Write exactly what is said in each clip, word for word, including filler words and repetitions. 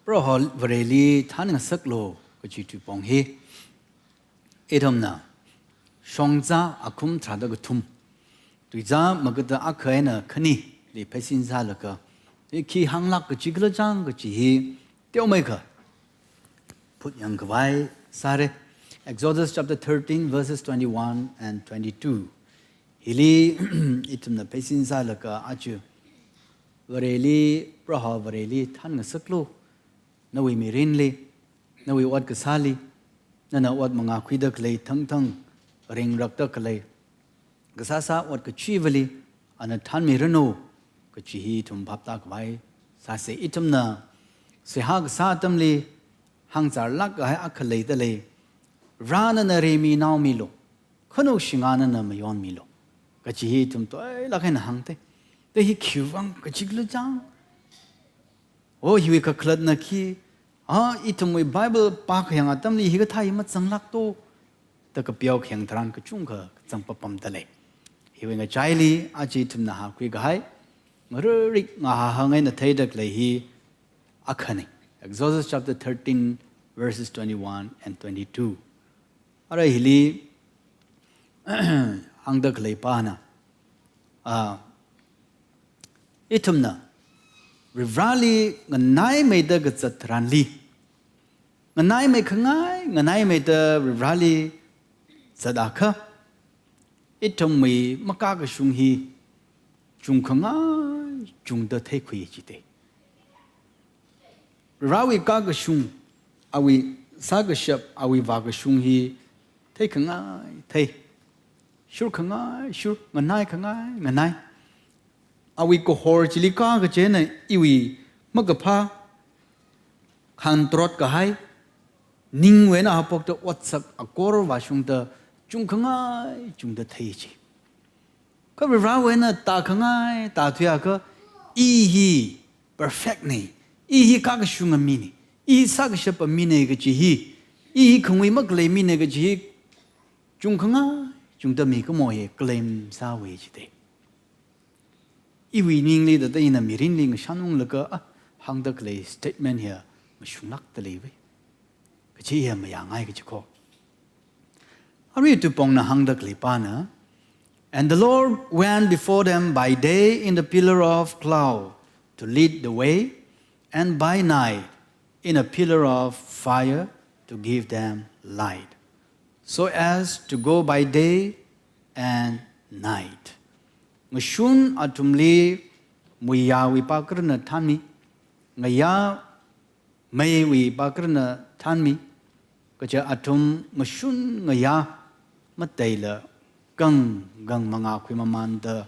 Proho Vareli thānngasaklu kachi tuipong hi ithumna Shongzā akhum tharāda kathum, tuizā magada akha eina khanili pheisin sālaga, hi khi hānglāk kachi khala chang kachi hi teomeikha phut yangkhavai sāra. Exodus chapter thirteen, verses twenty-one and twenty-two. Hili ithumna pheisin sālaga aja Vareli, Proho Vareli thānngasaklu. Nawui mirinli, nawui ot kasāli, nana ot mangā khuida khalei thangthang, ringrakda khalei kasāsā ot kachivali ana thānmiranu kachi hi ithum phaptākhavai sāsa. Ithumna seihā kasā atamli hāngzarlāk kahai akha leidalei. Varena nana rimi naomilu, khanu shinga nana mayonmilu kachi hi ithum toilāk eina hāngda. Te hi khiwuivang kachi khala chang? Oh, hiwui kakhalatna khi, ah, ithumwui Bible pākhayang atamli hikathā hi mazanglākto, da kapeo khayang tharan kachungkha kazang papamdalei. Hiwui ngachaili aja ithumna hākhui kahai, ngararik ngahāhāng eina theida khalei hi akhana. Exodus chapter thirteen, verses twenty-one and twenty-two. Ara hili hāngda khaleipana, ah, ithumna Varivarali nganaimeida kazat tharanli, nganaimeikhangai, nganaimeida Varivarali zatakha, ithumwui makakashung hi chungkhangai chungda theikhui jida. Varivarawui kakashung, awui sākashap, awui vākashung hi theikhangai thei, shurkhangai shur, nganaikhangai nganai. Awui kahor chili kakachi eina iwui makaphā khantrot kahai ningwui eina haophokta otsak akor vāshungda chungkhangai chungda thei ji. Kha Varivarawui eina tākhangai tāthuiakha, i hi perfect na, i hi kakashunga mina, i hi sākashapa mina kachi hi, i hi khangui makhalei mina kachi hi chungkhangai chungda mikamo hi claim sāvai jida. Iwui ningli thāda ina mirinli ngashanunglaga, ah, hāngda khalei statement hi mashunglākda leiva kachi hi mayāngai kachi ko. Arui tuipongna hāngda khaleipana, "And the Lord went before them by day in the pillar of cloud to lead the way, and by night in a pillar of fire to give them light, so as to go by day and night." Ngashun athumli muiyāwui pākarana thānmi, ngayā meiwui pākarana thānmi, kaja athum ngashun ngayā mateila kang kang mangā khuimamanda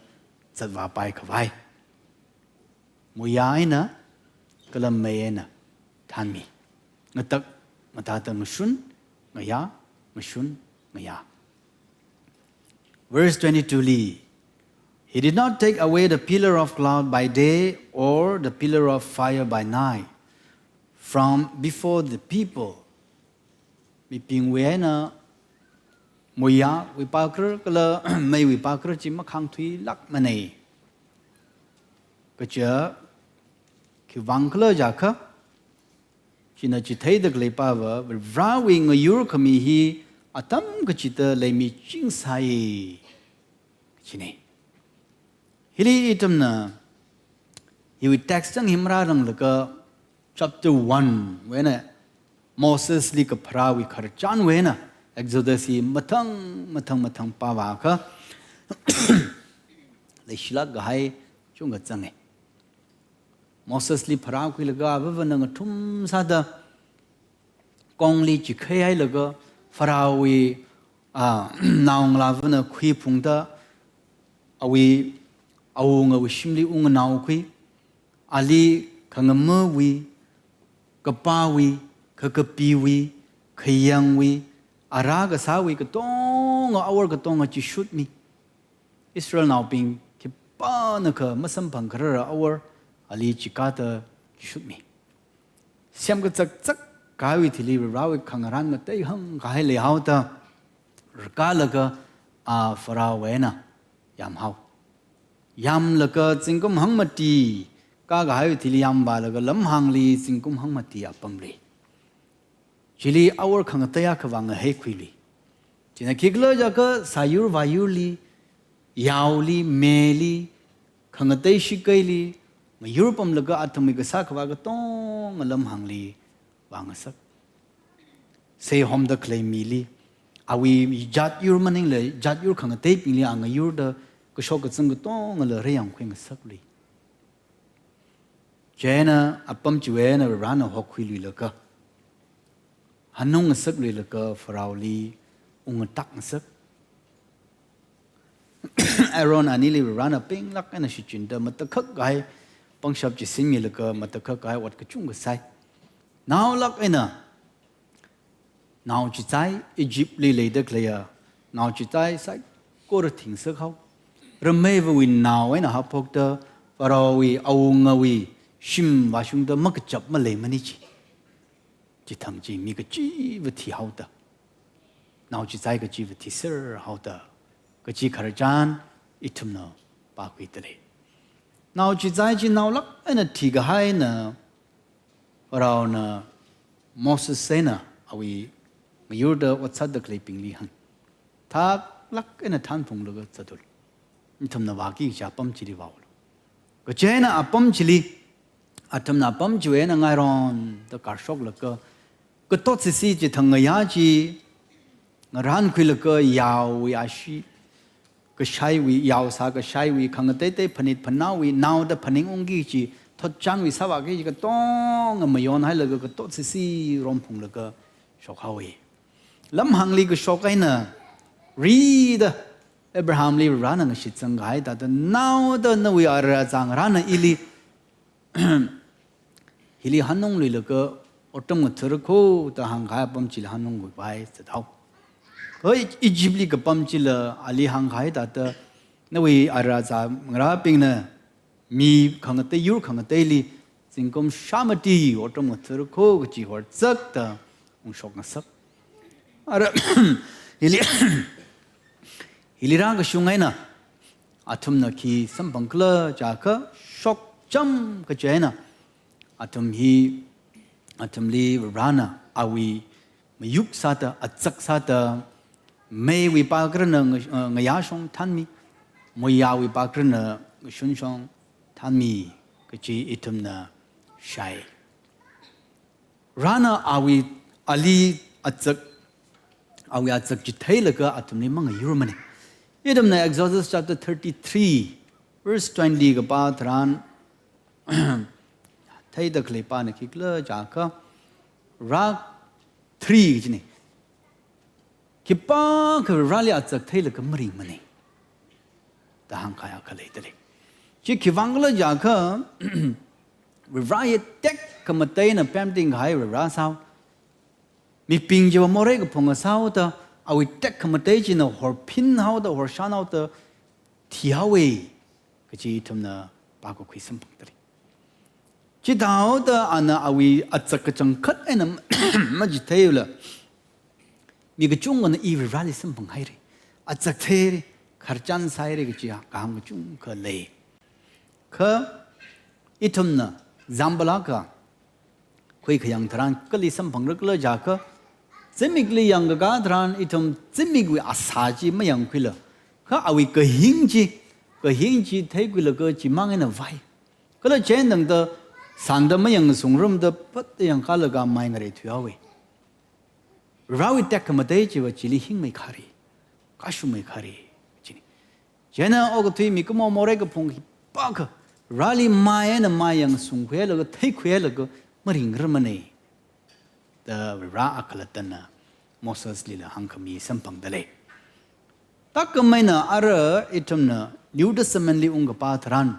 zatvāpai khavai. Muiyā eina kala mei eina thānmi. Ngatak ngatāda ngashun ngayā, ngashun ngayā. Verse twenty-two li, "He did not take away the pillar of cloud by day or the pillar of fire by night from before the people." Mibingwui eina muiyāwui pākar kala meiwui pākar chi makhangthuilākmana. Kaja khiwuivang khala jiakha, china chitheida khaleipava, Varivarawui ngayur khami hi atam kachida leimichingsai kachina. Hili ithumna hiwui text chang hi marāranglakha chapter one wui eina Mosesli kapharāwui khararchanwui eina Exodus hi mathang mathang mathang pāvāakha leishilāk kahai chungkha zanga. Mosesli pharākhuilaga avāvana ngathum sāda kongli chikhai hailaga Pharaohwui, ah, naongalāvana khuiphungda awui awungawui shimli unganaokhui, ali khangamawui, kapāwui, khakapiwui, khayangwui, ara kasāwui katonga, awor katonga chi shutmi. Israelnaobing khipānakha masamphang kharara awor ali chikāda shutmi. Semkazak zak kahaiwui thili Varivarawui khangarān ngateihang kahai leihaoda rākalaga, a, Pharaohwui eina yamhao. Yamlaga zingkum hangmati Kakahai thili yāmvālaga lamhāngli zingkum hangmati apam lei. Chili awor khangatei akha vang ngaheikhuilui. China khikhala jiakha sāyur vāyurli, yaoli, meli, khangatei shikeili, ngayur pamlaga athumwui kasā khavā katonga lamhāngli vāngasak. Seihomda khalei mili, awui jat yur maningla, jat yur khangateibingli a ngayurda kashok kazang katongala rāyangkhuingasaklui. Chieina apam chiwui eina Varena hokhuiluilaga, hanungngasakluilaga Pharaohli ungngatakngasak. Aaron anili Varena pinglāk eina shichinda matakhak kahai pangshap chi sinmilaga matakhak kahai ot kachungkha sāi. Naolāk eina, nao chichai, Egyptli leida khaleiya nao chichai saikora thingsakhao. Rameivawui nao eina haophokta Pharaohwui awungawui shim vāshungda makachap maleimana chi. Chithang chi mi kachiva thihaoda, nao chichai kachiva thiserhaoda, kachi khararchan ithumna pākhuida lei. Nao chichai chi naolāk eina thikahaina Pharaohna Moses eina awui ngayurda ot sāda khaleibingli hāng. Thaklāk eina thanphunglaga zatulu. Ithumna vāki kachi apam chili vāulu. Kachi eina apam chili, athumna apam chiwui eina ngaironda karshoklaga, katotsisi chithang ngayā chi ngarānkhuilaga yaowui ashee, kashaiwui, yaosā kashaiwui, khangateitei phanit phanaowui, naoda phaningungki kachi, thotchanwui sāvāki kachi katonga mayonhailaga katotsisi romphunglaga shokhaowa. Lamhāngli kashok eina rida Abrahamli Varena ngashitsang kahai thāda, naoda nawui ara zang Varena ili hili hanungluilaga otram ngathar kho da hāngkahai apam chili hanungkhuivai zathao. Hoi, Egyptli kapam chila ali hāngkahai thāda, nawui ara zang ngarābingna mi khangatei, yur khangateili zingkum shāmati otram ngathar kho kachi horzakta ungshokngasak. Ara hili, hili rākashung eina athumna khi samphangkhala jiakha shokcham kachi eina athum hi, athumli Varena awui mayuk sāda, azak sāda, meiwui pākharana nga-, uh, ngayāshong thanmi, moyāwui pākharana ngashunshong thanmi kachi ithumna shāi. Varena awui ali azak, awui azak chi theilaga athumli mangayurmana. Ithumna Exodus chapter thirty-three, verse twenty kapā tharan, theida khalei pāna khikhala jiakha, Vare three kachina. Khipākha Vareli azak theilaga maringmana da hāngkahai akha leidalei. Chi khivang khala jiakha, Vare hi tekkhamatei eina pemting kahai Vare sāhao. Mibing chiva morei kaphunga sāhaoda, awui tekkhamatei china horphinhaoda, horshanhaoda thihaowa kachi ithumna pākakhui samphangdalei. Chithāhaoda ana awui azak kachangkhat eina machitheila, mi kachungkhana i Vareli samphanghaira, azak theira, khararchan sāhaira kachi kahāng kachungkha lei. Kha ithumna example akha khuikhayang tharan kali samphangrakhala jiakha, zimikli yangkakā tharan ithum zimikwui asā chi mayangkhuila, kha awui kahing chi, kahing chi theikhuilaga chimang eina vai. Kala chieina tangda sāngda mayangsungrumda phatta yangkālaga mai ngareithuihaowa. Varewui tekkhamatei chiva chili hingmeikhara, kashungmeikhara kachina. Chieina okathui mikumo morei kaphung khipākha Vareli mai eina mai yangsungkhuilaga, theikhuilaga maringrarmana da Vare akhalattana Moseslila hāngkhami samphangdalei. Thākhameina ara ithumna New Testamentli ungkapā tharan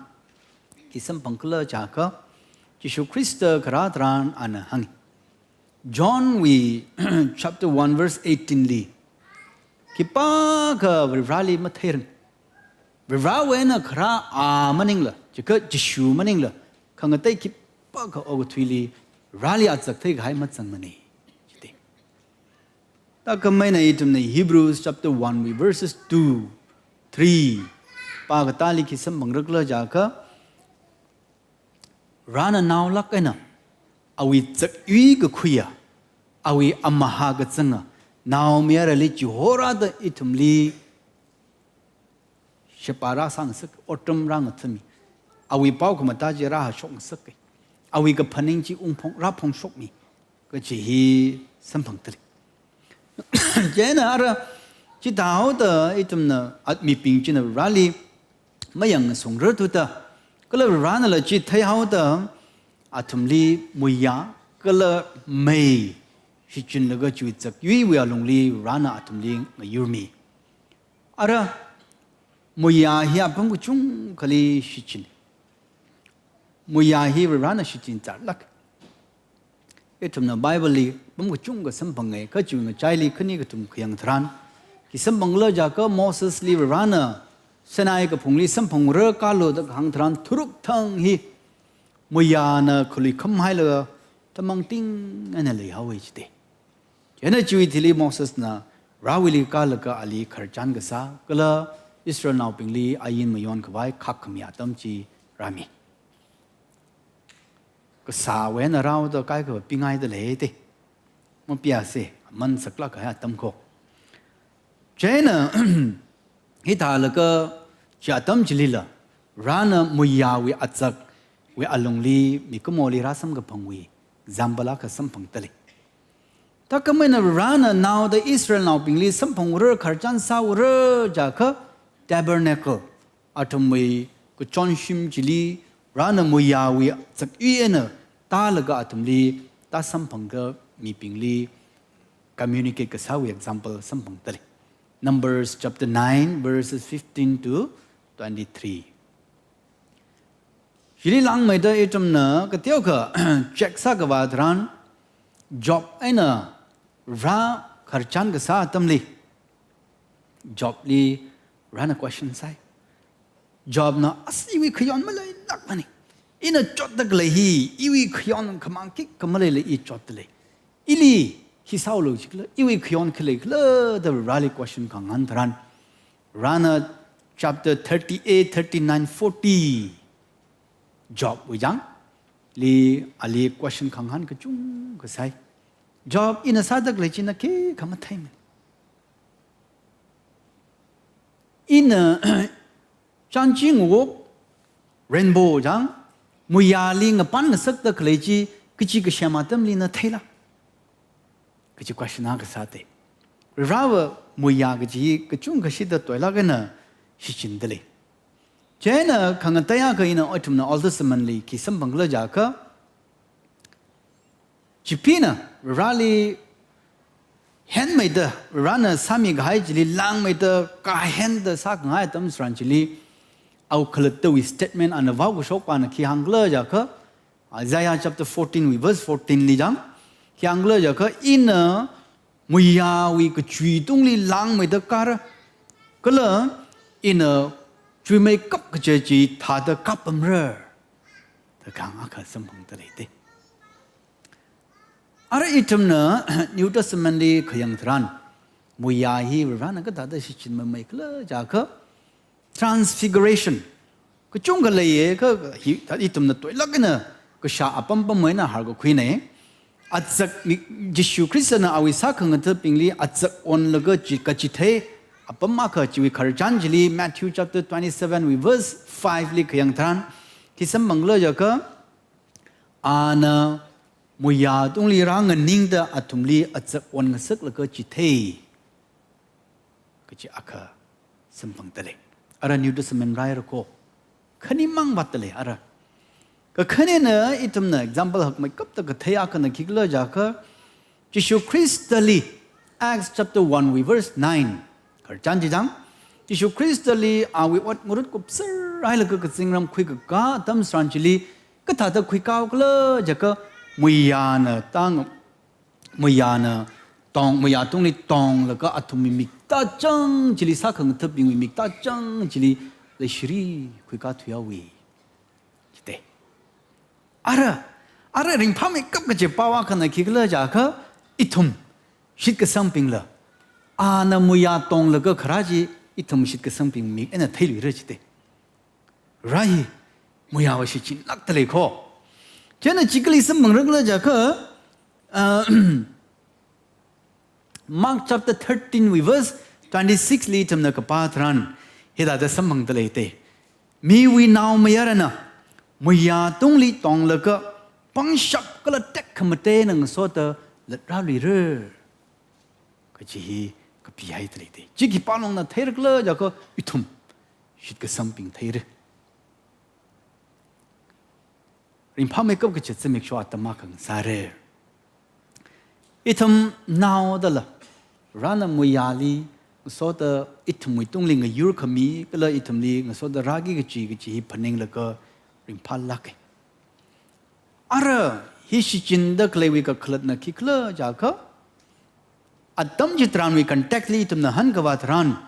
khi samphangkhala jiakha, Jishu Khrista kharā tharan ana hānga. Johnwui chapter one verse eighteen li, khipākha Vareli matheiranga. Varewui eina kharā a maningla, jiakha Jishu maningla, khangatei khipākha okathuili Vareli azak theikahai mazangmana jida. Thākhameina ithumna Hebrews chapter one wui verses two, three pākatāli khi samphangra khala jiakha, Varena naolāk eina, awui zakyui kakhuiya, awui amahā kazanga, naomayarali chihorāda ithumli sheba rāsāngasak, otram rāngathami, awui pao khamatā chi rāhāshokngasak, awui kaphaning chi ungphong, rāphongshokmi, kaji hi samphangdalei. Chieina ara chithāhaoda ithumna, at mibing china Vareli mayangsungra thuda, kala Varenala chi theihaoda, athumli muiya kala mei shichinlaga chiwui zakyuiwui alungli Varena athumli ngayurmi. Ara muiya hi apam kachungkhali shichin. Muiya hi Varena shichin charlāk. Ithumna Bible li apam kachungkha samphangai, kha chiwui ngachaili khani kathum khayang tharan, khi samphangkhala jiakha Mosesli Varena Sinai kaphungli samphangra kalo da kahāng tharan tharuk thang hi muiyana khalui khamhailaga tamangting eina leihaowa jite. Chieina chiwui thili Mosesna Varewuili kālaga ali khararchan kasā, kala Israelnaobingli ain mayonkhavai khak khami atam chi rāmi. Kasāwui eina rāhaoda kaikha pingaidalei te. Mapiase, aman saklāk kahai atam ko. Chieina, hithālaga chi atam chilila, Varena muiyawui azakwui alungli mikumoli rāsamkaphangwui example akha samphangdalei. Thākhameina Varena naoda Israelnaobingli samphangra, khararchan sāura jiakha tabernacle, athumwui kachonshim chili Varena muiyawui zakyui eina tālaga athumli tāsamphangda mibingli communicate kasāwui example samphangdalei. Numbers chapter nine, verses fifteen to twenty-three. Chili langmeida ithumna kateokha check sākhavā tharan, Job eina Vare khararchan kasā atamli, Jobli Varena question sāi. Jobna, as iwui khayon maleilākmani. Ina chotda khalei hi, iwui khayon khamang khikha maleila i chotdalei. Ili hi sāhaolu jikhala, iwui khayon khalei khala da Vareli question khangahān tharan, Varena chapter thirty-eight, thirty-nine, forty, Jobwui changli ali question khangahān kachungkha sāi. Job, ina sāda khalei chi na khikha matheimana. Ina chānjing wok, rainbow chang, muiyali ngapan ngasakda khalei chi kachi kasem atamli na theila? Kachi question akha sāte. Varewui muiya kachi kachungkha shida toilāk eina shichindalei. Chieina khangatei akha ina ithumna Old Testament li khi samphangkhala jiakha, Chipeena Vareli henmeida, Varena sāmikahai chili langmeida kahenda sākhangai atam tharan chili, awui khalattawui statement ana vaokashok pana khi hāngkhala jiakha, Isaiah chapter fourteen wui verse fourteen li chang, khi hāngkhala jiakha, ina muiyawui kachui tungli langmeida kāra, kala ina chuimeikap kaje chi thāda kapamra da kahāng akha samphangdalei te. Ara ithumna New Testament li khayang tharan, muiya hi Varena kathāda shichinmamei khala jiakha, transfiguration kachungkha leiya, kha hi, ithumna toilāk eina kashā apam pamwui eina harkakhuina. Azak ni, Jishu Khristana awui sākhangathabingli azak onlaga chi, kachithei apam akha chiwui khararchan chili Matthew chapter twenty-seven wui verse five li khayang tharan, khi samphangkhala jiakha, ana muiya tungli rānganingda athumli azak on ngasaklaga chithei kaji akha samphangdalei. Ara New Testament rāhaira ko. Khanimang vātdalei ara. Kakhanena ithumna example hakmeikapta kathei akhana khikhala jiakha, Jishu Khristali, Acts chapter one wui verse nine khararchan chi chang, Jishu Khristali awui ot ngarut kupserhailaga kazingram khuikakā atam tharan chili, kathāda khuikāhaokhala jiakha, muiyana tang, muiyana tong, muiya tungli tonglaga athumwui miktāchang chili, sākhangathabingwui miktāchang chili leishiri khuikā thuihaowa jite. Ara, ara ringphāmeikap kaje pao akhana khikhala jiakha, ithum shitkasangbingla, ana muiya tonglaga kharā chi ithum shitkasangbing mik eina theiluira jite. Vare hi muiyawui shichinlākdalei ko. Chieina chi kali samphangrakhala jiakha, uh, Mark chapter thirteen wui verse twenty-six li ithumna kapā tharan, hithāda samphangda lei te. Miwui Naomayarana muiya tungli tonglaga pangshap kala tekhamatei eina ngasoda latrāluira, kaji hi kapihaida lei te. Chi khipā lungna theirakhala jiakha ithum shitkasangbing theira. Ringphāmeikap kachi zimiksho atam akha ngasāra. Ithum naodala, Varena muiyali ngasoda ithumwui tungli ngayurkhami kala ithumli ngasoda rāki kachi kachi hi phaninglaga ringphālāka. Ara hi shichinda khaleiwui kakhalatna khikhala jiakha, atam chitharanwui context li ithumna hankavā tharan,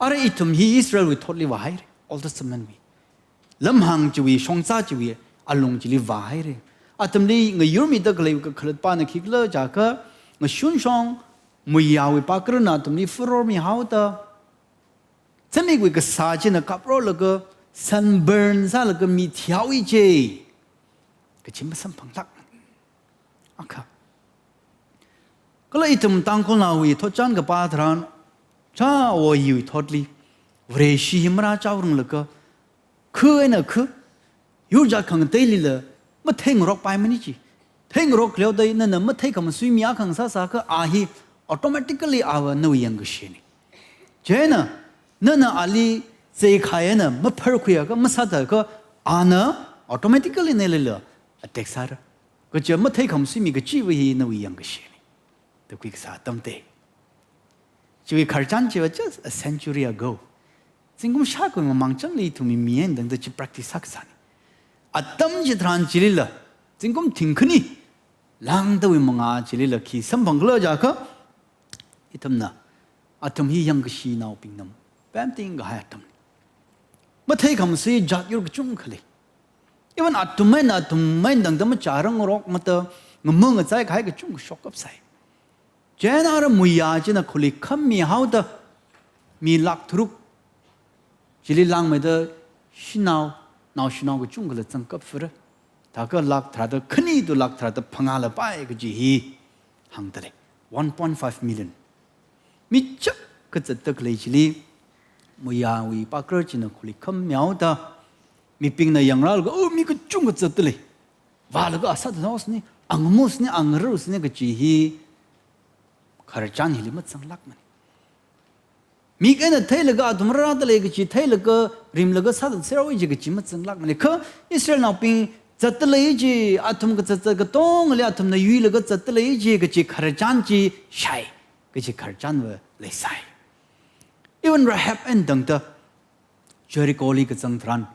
ara ithum hi Israelwui thotli vāhaira, Old Testament wui. Lamhāng chiwui, shongza chiwui alung chili vāhaira. Athumli ngayurmida khaleiwui kakhalatpana khikhala jiakha, ngashun shong muiyawui pākarana athumli furor mihaoda, zimikwui kasā china kaprolaga sunburn sālaga mi thihaowa je, kachi masamphanglāk. Akha. Kala ithum Tangkhulnaowui thotchan kapā tharan, cha awo hiwui thotli, Vareshi hi marāchaoranglaga, khu eina khu, yur jat khangateilila matheingarokpaimana chi. Theingarok leoda nana matheikhamasui mi akha ngasāsākha a hi automatically ava nawui yangkashina. Chieina, nana ali zeikhai eina mapharkhuiakha, masāthakha, ana automatically nalila attack sāra. Kaja matheikhamasui mi kachiva hi nawui yangkashina. Da khui kasā atam te. Chiwui khararchan chiva just a century ago. Zingkum shākha mamang changli ithumwui mi eina tangda chi practice sākasāna. Atam chitharan chilila, zingkum thingkhani lāngdawui mangā chilila khi samphangkhala jiakha, ithumna athum hi yangkashinaobingna pemting kahai atam. Matheikhamasui jat yur kachungkha lei. Even athum eina athum eina tangda macharangarok mada, ngamung ngazai kahai kachungkha shokkapsai. Chieina ara muiya china khulikhammi haoda, mi lakh tharuk chili langmeida shanao, naoshinao kachungkhala zangkapfara. Thākha lakh tharāda khani to lakh tharāda phangāla pai kaji hi hāngda lei. One point five million. Mi chak kazatda khalei chili, muiyawui pākra china khulikhammi haoda, mibingna yangrālaga, "Oh, mi kachungkha zatda lei. Vālaga asat haosni, angamusni, angarusni," kaji hi khararchan hili mazanglākmana. Mik eina theilaga athum rārāda lei kaji theilaga rimlaga sāthatserhaowa ji kaji mazanglākmana. Kha Israelnaobing zatda lei ji, athum kazatzat katongali athumna yuilaga zatda lei ji kaji khararchan chi shāi, kaji khararchanva leisai. Even Rahab eina tangda Jericholi kazang tharan,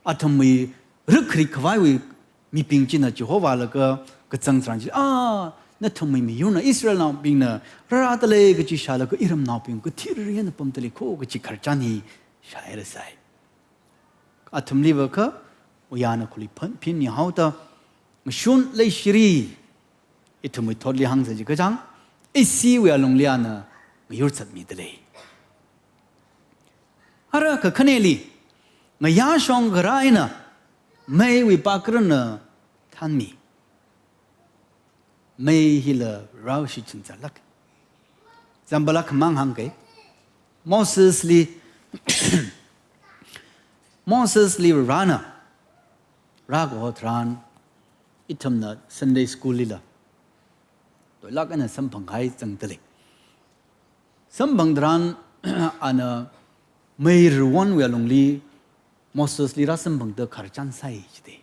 athumwui rikrik khavaiwui mibing china chihovālaga kazang tharan chi, "Ah, nathumwui miyurna Israelnaobingna rārāda lei kaji shālaga iramnaobing kathirina pamda lei kho," kaji khararchan hi shāhairasai. Athumliva kha muiyana khuliphun, phinmi haoda, ngashun leishiri, ithumwui thotli hāngsa jikachang, A C wui alungli ana ngayur zatmida lei. Ara kakhaneli, ngayāshong kharā eina meiwui pākrana thanmi. Mei hila rao shichin zatlāk. Example akhamang hāngke. Mosesli, Mosesli Varena rākaho tharan, ithumna Sunday school lila toilāk eina samphang kahai zangda lei. Samphang tharan, ana mei rawonwui alungli Mosesli rāsamphangda khararchan sāi jite.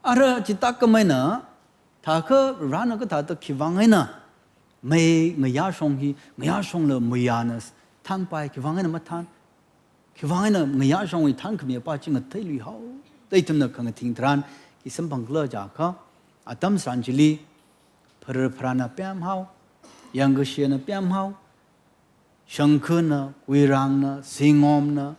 Ara chithākhamei eina, thākha Varena kathāda khivang eina mei ngayāshong hi, ngayāshongla muiyana thanpai, khivang eina mathan, khivang eina ngayāshongwui thankhami apā chi ngateilui hao, da ithumna khangathing tharan khi samphangkhala jiakha, atam tharan chili, pharar pharāna pemhao, yangkashina pemhao, shangkhana, kuirangna, singomna,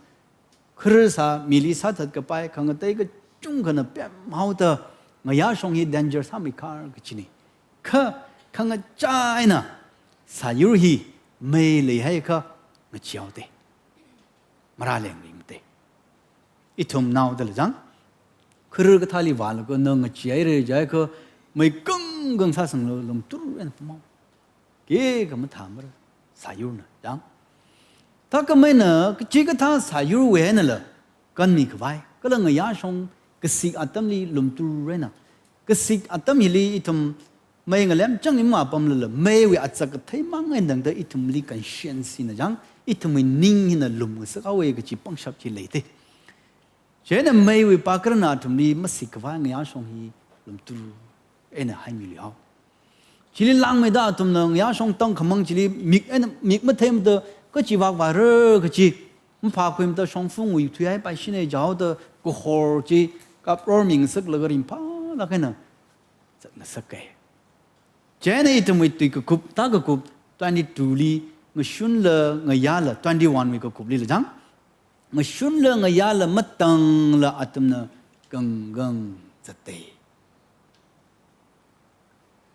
kharar sā, mili sāthat kapai, khangatei kachungkhana pemhaoda, ngayāshong hi danger sāmikhar kachina. Kha, khangachā eina sāyur hi mei leihaiakha ngacheehaote. Marāleng ringte. Ithum naodala jang, Kharar kathāli vālaga na ngacheehaira jiakha, mei kangkang sāsanglaga lumtur eina pamao. Khikha mathāmara, sāyurna, yang. Thākhameina, kachikathā sāyurwui einala, kanmi khavai, kala ngayāshong kasik atamli lumtur eina. Kasik atam hili ithum mei ngalemchangli mapamlala, meiwui achak kathei mang eina tangda ithumli conscience hina yang, ithumwui ning hina lumngasak haowa kachi pangshap chi leite. Chieina meiwui pākharanna athumli masik khavai ngayāshong hi lumtur eina haimilu hao. Chili langmeida athumna ngayāshong tangkhamang chili mik eina, mik matheimada kachi vak vāra kachi, maphākhuimada shongfa nguithuihaipaishina jihaoda kahor chi kapror mingasaklaga ringphālāk eina zatngasaka. Chieina ithumwui tui kakup, tā kakup twenty-two li, ngashunla ngayāla, twenty-one wui kakuplila chang. Ngashunla ngayāla matangla athumna kangkang zatte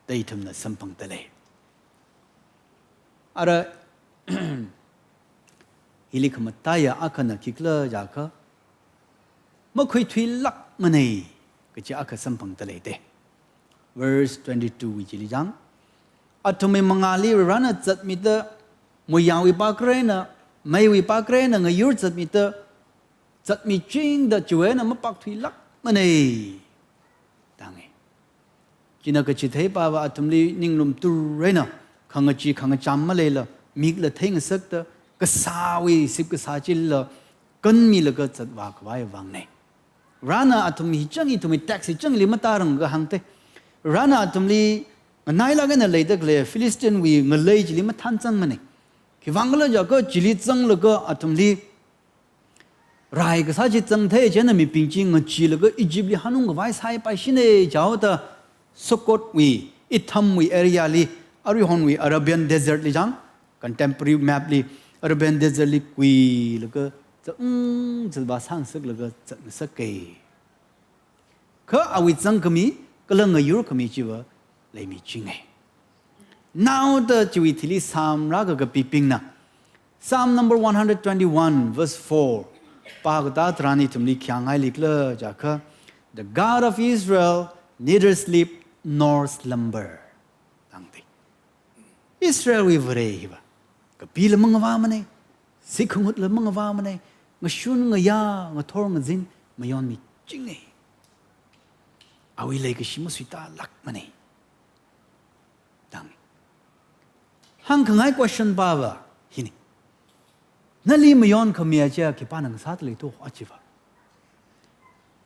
da ithumna samphangda lei. Ara, hili khamataiya akhana khikhala jiakha, makhuithuilākmana kachi akha samphangda leite. Verse twenty-two wui chili chang. Athumwui mangāli Varena zatmida, muiyāwui pākhara eina, meiwui pākhara eina ngayur zatmida, zatmichingda chiwui eina mapākthuilākmana da hānga. China kachitheipava athumli ning lumtur eina, khangachee khangacham maleila, mikla theingasakta, kasāwui sip kasā chila kanmilaga zatvā khavai vangna. Varena athum hichang, ithumwui text hichangli matāranglakha hāngte. Varena athumli nganailāk eina leida khalei Philistine wui ngalei chili mathānzangmana. Khiwuivang khala jiakha chili zanglaga athumli rai kasā chi zangthei, chieina mibing chi ngacheelaga Egypt li hanung khavai sāhaipaishina jihaoda Succoth wui, Etham wui area li, aruihonwui Arabian Desert li chang, contemporary map li, Arabian Desert li kuilaga, za-, mm, zatvā sāngasaklaga zatngasaka. Kha awui zangkhami, kala ngayurkhami chiva leimichinga. Naoda chiwui thili Psalm rākakapibingna, Psalm number one hundred twenty-one, verse four, pākatā tharan ithumli khi hāngngaili khala jiakha, "The God of Israel neither sleep nor slumber." Tangte. Israelwui Vare hiva kapila mangavāmana, sikhangutla mangavāmana, ngashun ngayā, ngathor ngazin mayonmichinga. Awui leikashi masuitālākmana. Tang. Hāngkhangai question pava hina. Nali mayonkhamiya chiya khipāna ngasāda leito achiva.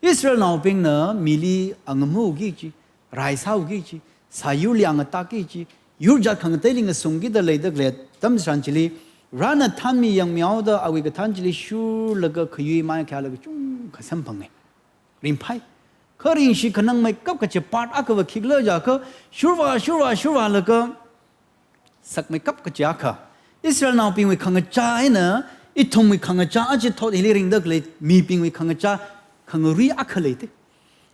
Israelnaobingna mili angamuki kachi, rai sāuki kachi, sāyurli angatāki kachi, yur jat khangateili ngasungkida leida khalei atam tharan chili, Varena thānmi yangmihaoda awui kathān chili shurlaga khayui mai khayālaga chungkha samphanga. Ringphai. Kha ringshi khanang meikap kachi part akhava khikhala jiakha, shurvā, shurvā, shurvālaga sakmeikap kachi akha, Israelnaobingwui khangachā eina ithumwui khangachā aja thot hili ringda khalei mibingwui khangachā khangarui akha leite.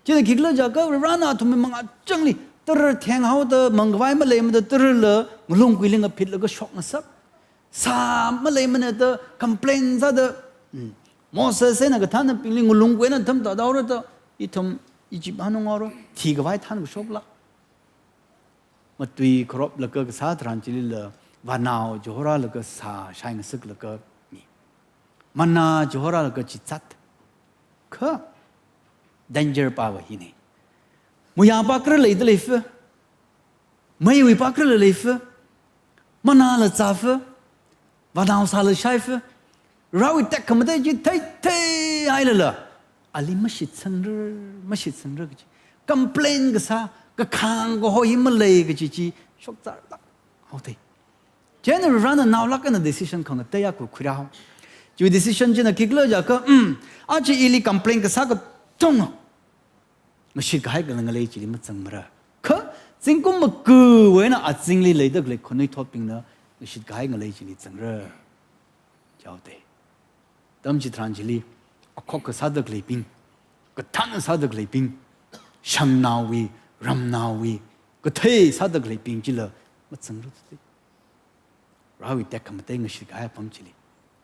China khikhala jiakha Varena athumwui mangāchangli tara thenghaoda mangkhavai maleimada tarala ngalung kuili ngaphitlaga shokngasak. Sā maleimana da complain sāda, mm, Moses eina kathānabingli ngalung kuina thamda daora da, ithum Egypt hanung haora, thikhavai thānkashoklāk. Matui kharoplaga kasā tharan chilila, vānao chihorālaga sā shaingasaklaga mi. Manna chihorālaga chizat. Kha danger pava hina. Muiyā pākhara leida leifa. Meiwui pākharala leifa. Mannala zāfa. Vānao sāla shaifa. Varewui tekhamatei chi theitheihailala, ali mashitsangra, mashitsangra kachi, complain kasā, kakhang kaho hi malei kachi chi shokzārlāk haothei. Chieina Varena naolāk eina decision khangatei akha khuirāhao. Chiwui decision china khikhala jiakha, mm, aja ili complain kasā katonga ngashitkahai kala ngalei chili mazangmara. Kha, zingkum makawui eina azingli leida khalei khanuithotbingna ngashitkahai ngalei chili zangra. Jihaothei. Atam chitharan chili, akhok kasāda khaleibing, kathān sāda khaleibing, shangnaowui, ramnaowui, kathei sāda khaleibing chila mazangra thei. Varewui tekhamatei ngashitkahai apam chili.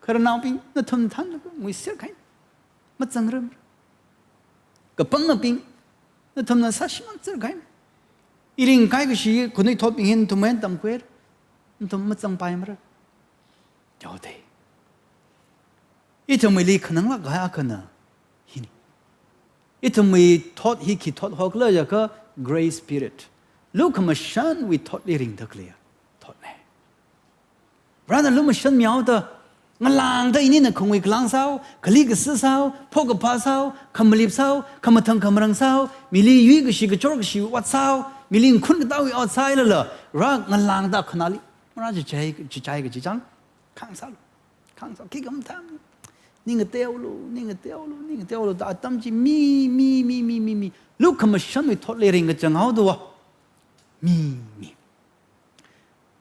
Khararnaobing nathum thānlaga nguiserkahai. Mazangra. Kapangabing, nathumna sāshimān zerkahaina. I ringkahai kashi khanuithotbing hi nathumwui eina tamkhuira. Nathum mazangpaimara. Chaoda, ithumwuili khananglāk kahai akhana hina. Ithumwui thot hi khi thot hokhala jiakha, grace period. Lukhamashanwui thotli ringda khaleiya thotna. Varena lumashanmihaoda, ngalāngda inina khangui khalāng sāhao, kali kasi sāhao, pho kaphā sāhao, khamalip sāhao, khamathang khamarang sāhao, mili yuikashi kachor kashi ot sāhao, mili ngakhun katāwui ot sāhailala, Vare ngalāngda khanāli marā chichai, chichai kachi chang, khāngsālu, khāngsā, khikha mathāmana. Ning ngateolu, ning ngateolu, ning ngateolu da atam chi mi, mi, mi. Lukhamashanwui thotli ringkachang haoda va, mi, mi.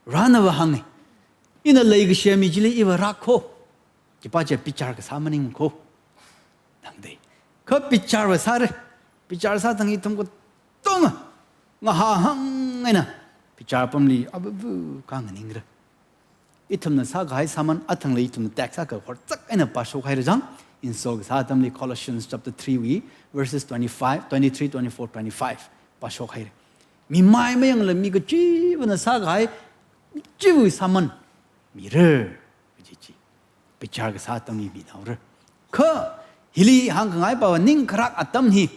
Varena va hānga, ina leikashi mi chili iva rākho. Khipā chi bichar kasā maningkho. Tangda, kha bichar va sāra. Bichar sātang ithum katonga ngahāhang eina bichar apamli abubu khanganingra. Ithumna sākahai sāman athangli ithumna text akha horchak eina pāshokhaira chang, ina so kasā atamli Colossians chapter three wui verses twenty-five, twenty-three, twenty-four, twenty-five pāshokhaira. Mimai mayangla mi kachivana sākahai chiwui sāman mira kaji chi bichar kasā atamli minaora. Kha hili hāngkhangai pava ning kharak atam hi,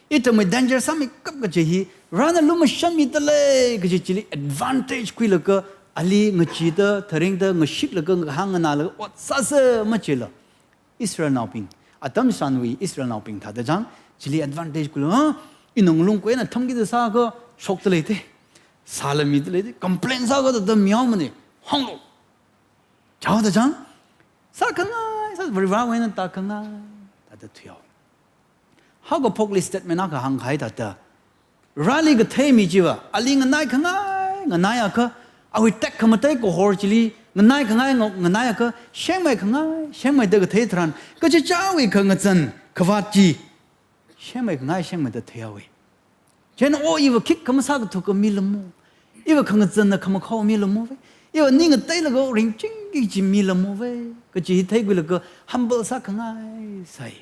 ithumwui danger sāmeikap kaji hi, Varena lumashanmida lei kaji chili advantage khuilaga, ali ngachida, tharingda, ngashiklaga, ngahāng nganālaga ot sāsa machila, Israelnaobing, atam shanwui Israelnaobing thāda chang, chili advantage khuilaga, ha, ina ngalung khuina thamkida sākha shokda leida, sāla mida leida, complain sākha thāda mihaomana, hānglu. Chaoda chang, sākhangai, sā Varewui eina tākhangai, thāda thuihao. Haokaphokli statement akha hāngkahai thāda, Vareli kathei mi chiva ali nganaikhangai nganaiakha, awui tekhamatei kahor chili nganaikhangai nga-, nganaiakha, shengmeikhangai shengmeida kathei tharan, kachichāwui khangazan khavāt chi shengmeikhangai shengmeida theihaowa. Chieina, o, iva khikha masākathukha milamo, iva khangazanna khamakhao milamova, iva ning ngateilaga ringchingki kaji milamova kaji hi theikhuilaga humble sākhangai sāi.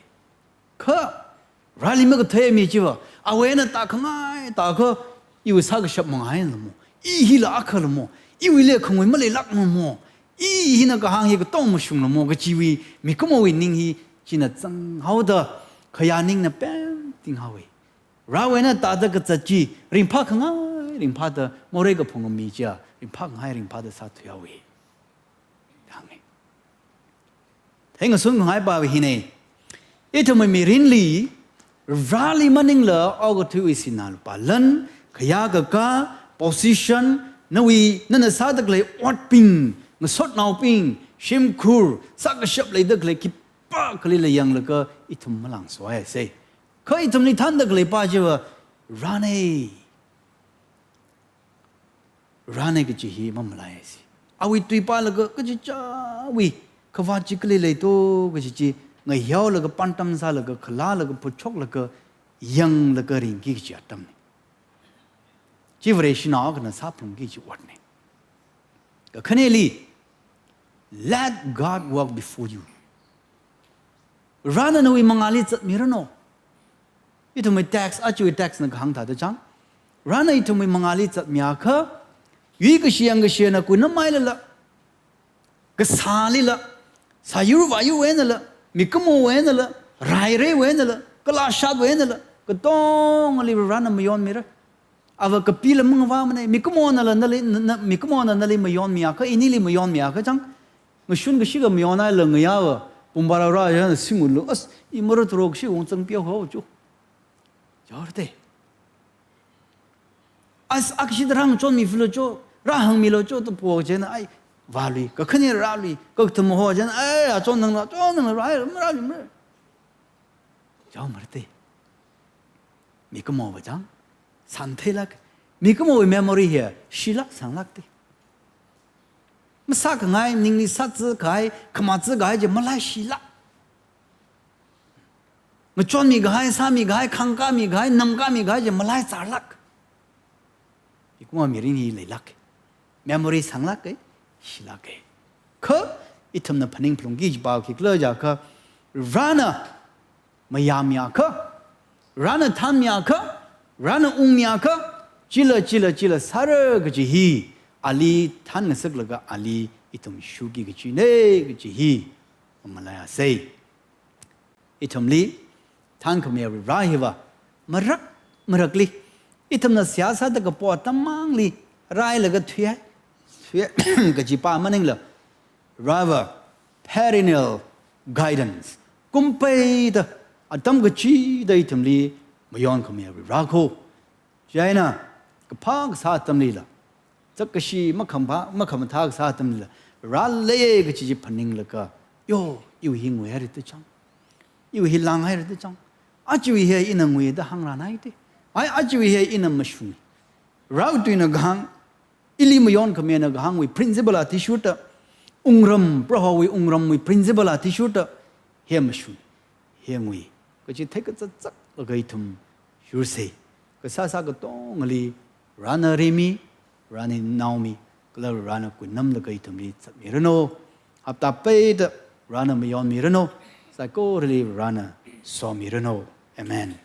Kha Vareli makathei mi chiva awui eina tākhangai tākha, iwui sākashap mangailamo, i hila akhalamo, iwuili khangui maleilākmamo, i hina kahāng hi katong mashunglamo kajiwui mikumowui ning hi china zanghaoda, khayā ningna pemting haowa. Varewui eina tāda kazat chi ringphākhangai ringphāda morei kaphunga mi chiya ringphākhangai ringphāda sāthuihaowa. Hānga. Theingasun khangai pava hina. Ithumwui mirinli Vareli maningla okathuiwui sinā lupā lan, khayā kakā, position, nawui, nana sāda khalei otbing, ngasotnaobing, shimkhur, sākashap leida khalei khipākhalila yanglaga ithum malāngsohaisa. Kha ithumli thānda khalei pā chiva Varena. Varena kaji hi mamalaisa. Awui tui pālaga kachichāwui khavāt chi kali leito kaji chi ngayāolaga, pāntam sālaga, khalalaga, phuchoklaga, yanglaga ringki kaji atamna. Chi Vareshinao akhana sāphalungki kaji otna. Kakhaneli, let God walk before you. Varena nawui mangāli zatmiranu. Ithumwui text, ajawui text na kahāng thāda chang, Varena ithumwui mangāli zatmiakha, yuikashi yangkashina kuinamailala, kasālila, sāyur vāyurwui einala, mikumowui einala, raireiwui einala, kalāshatwui einala, katongali Varena mayonmira. Ava kapila mangavāmana, mikumonala nali, na, na, mikumona nali mayonmiakha, inili mayonmiakha chang, ngashun kashika mayonhaila ngayāva, pumbarara yana singulu, as, i mara turo kashi wong zangpiao hao chu. Chaorte. As, akashida rāngachonmilu cho, rāhāngmilu cho, to po chieina, ai, vālui, kakhane rālui, kakathum ho chieina, ai, achon nangla, achon nangla, rāi, marālui, mara. Chaomarte. Mikumova chang, santheilāk. Mikumowui memory hi shilāk sānglākte. Masākhangai, ningli sāzakahai, khamazakahai chi malaishilāk. Ngachonmikahai, sāmikahai, khangkāmikahai, namkāmikahai chi malaichārlāk. Mikumo mirin hi leilāke. Memory sānglāke, shilāke. Kha ithumna phaningphalungki kaji pā khikhala jiakha, Varena mayāmiakha, Varena thanmiakha, Varena ungmiakha, chila, chila, chila sāra kaji hi, ali thanngasaklaga ali ithum shuki kajina kaji hi, mamalaiasei. Ithumli, thankhamei Vare hiva, marak, marakli, ithumna seihā sāda kapo atam mangli, rālaga thuihai, thuihai, kaji pa maningla, rather, perennial guidance. Kumpeida, atam kachida ithumli, mayonkhamei Vare ko. Chieina, kaphā kasā atamlila, chak kashi makham ba, makham thā kasā atamlila, rālei kaji chi phaninglaga, yo, iwui hi nguihaira da chang. Iwui hi langhaira da chang. Achiwui hi ina nguida hāngrānhaida. Ai, achiwui hi ina mashun. Raotuina kahāng, ili mayonkhameina kahāngwui principle athishurda, wungram, Prohowui wungramwui principle athishurda, hi mashun, hi ngui. Kaji theikazat zatlaga ithum shursei. Kasāsā katongali, Varena rimi, Varena naomi, kala Varena kuinamlaga ithumli zatmiranu. Hapta peida, Varena mayonmiranu, saikorali Varena somiranu. Amen.